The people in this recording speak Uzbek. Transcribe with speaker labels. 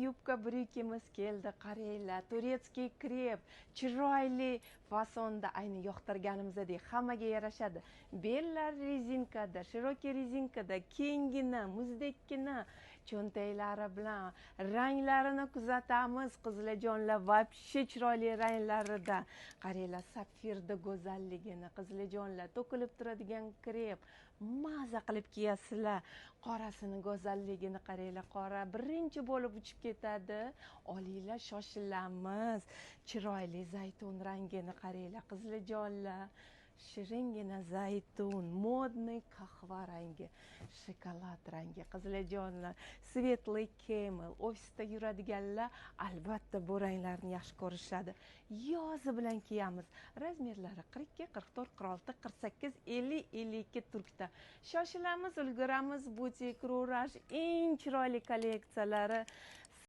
Speaker 1: Yubka брюки miz keldi, qaranglar, турецкий креп, chiroyli fasonda, ayni yoqtirganimizdek hammaga yarashadi. Bellar rezinkada, широкий rezinkada, kenggina, muzdekkina, cho'ntaklari bilan. Ranglarini kuzatamiz, qizlarjonlar, вообще chiroyli ranglarida. Qaranglar sapfirda go'zalligini, qizlarjonlar, to'kilib turadigan креп, maza qilib kiyasizlar. Qorasini go'zalligini qaranglar, qora birinchi bo'lib uchib ketadi, olinglar, shoshilamiz. Chiroyli zaytun rangini qaranglar, qizlarjonlar, shiringina zaytun, модный qahva rangi, shokolad rangi, qizlarjonlar, светлый camel. Ofisda yuradiganlar albatta bu ranglarni yaxshi ko'rishadi. Yozi bilan kiyamiz. Razmerlari 42, 44, 46, 48, 50, 52 turkda. Shoshilamiz, ulguramiz. Butik Rurash eng chiroyli kolleksiyalari.